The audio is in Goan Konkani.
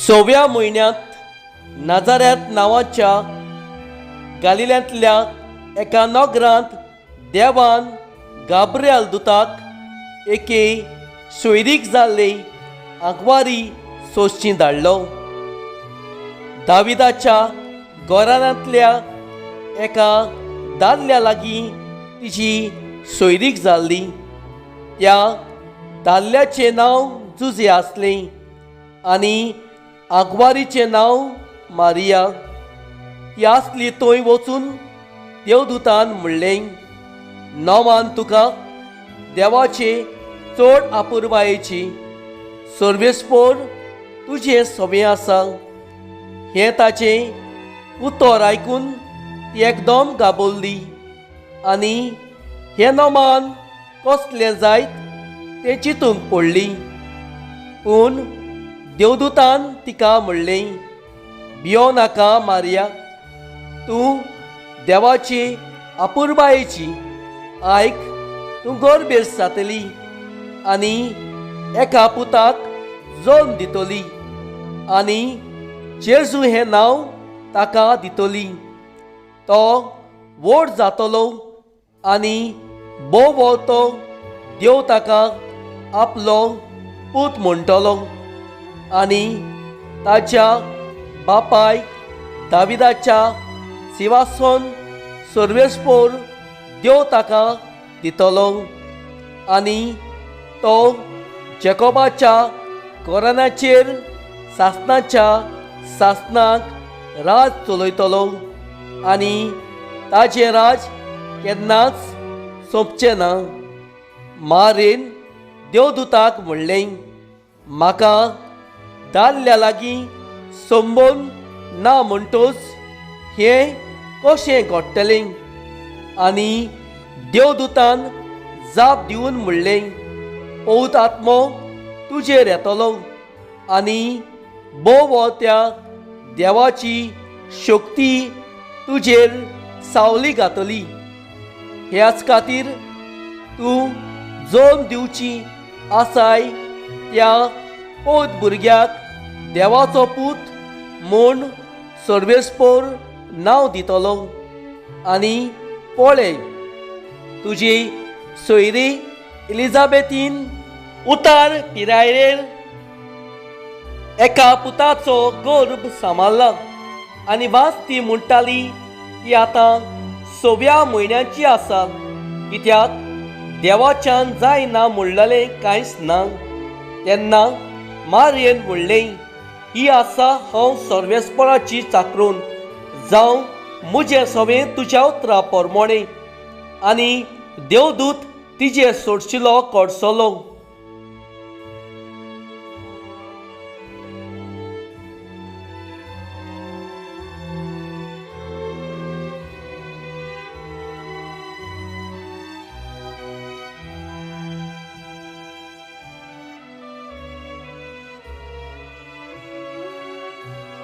सव्या म्हयन्यांत नाजाऱ्यात नांवाच्या गालिल्यांतल्या एका नगरांत देवान गाब्रियाल दुताक एके सोयरीक जाल्ले आंकवारी सोदची धाडलो. दाविदाच्या गोरानांतल्या एका दादल्या लागीं तिची सोयरीक जाल्ली. त्या दादल्याचें नांव जुजे आसलें आनी आंकवारीचें नांव मारिया. ती आसली थंय वचून देवदूतान म्हणलें, नोमान तुका देवाचे चड आपुरबायेची, सर्वेस्पोर तुजें सवें आसा. हें ताचें उतर आयकून ती एकदम गाबोल्ली आनी हें नोमान कसलें जायत तें चिंतूंक पडली. पूण देवदूतान तिका म्हणलें, भियो नाका मारिया, तूं देवाची आपुरबायेची. आयक, तूं गर्भेस्त जातली आनी एका पुताक जल्म दितली आनी जेजू हें नांव ताका दितली. तो व्हड जातलो आनी भोव तो देव ताका आपलो पूत म्हणटलो आनी ताच्या बापायक दाविदाच्या सिवासन सर्वेस्पोर देव ताका दितलो आनी तो जेकोबाच्या कोरानाचेर सासनाच्या सासनाक राज चलयतलो आनी ताचें राज केन्नाच सोंपचें ना. मारेन देवदूताक म्हणलें, म्हाका दादल्या लागीं संबंद ना म्हणटच हें कशें घडटलें? आनी देवदूतान जाप दिवन म्हणलें, पवित्र आत्मो तुजेर येतलो आनी भोव त्या देवाची शक्ती तुजेर सावली घातली. ह्याच खातीर तूं जल्म दिवची आसाय त्या पवित्र भुरग्याक देवाचो पूत म्हूण सर्वेस्पोर नांव दितलो. आनी पळय, तुजी सोयरी एलिजाबेथीन उतार पिरायेर एका पुताचो गर्भ सांबाळ्ळा आनी वास ती म्हणटाली ती आतां सव्या म्हयन्याची आसा, कित्याक देवाच्यान जायना म्हणलेलें कांयच ना. तेन्ना मारयेन म्हणलें, ही आसा हांव सर्वेस्पराची चाकरून, जावं म्हजें सवें तुज्या उतरा प्रमाणें. आनी देवदूत तिजे सोडशिलो कडसलो.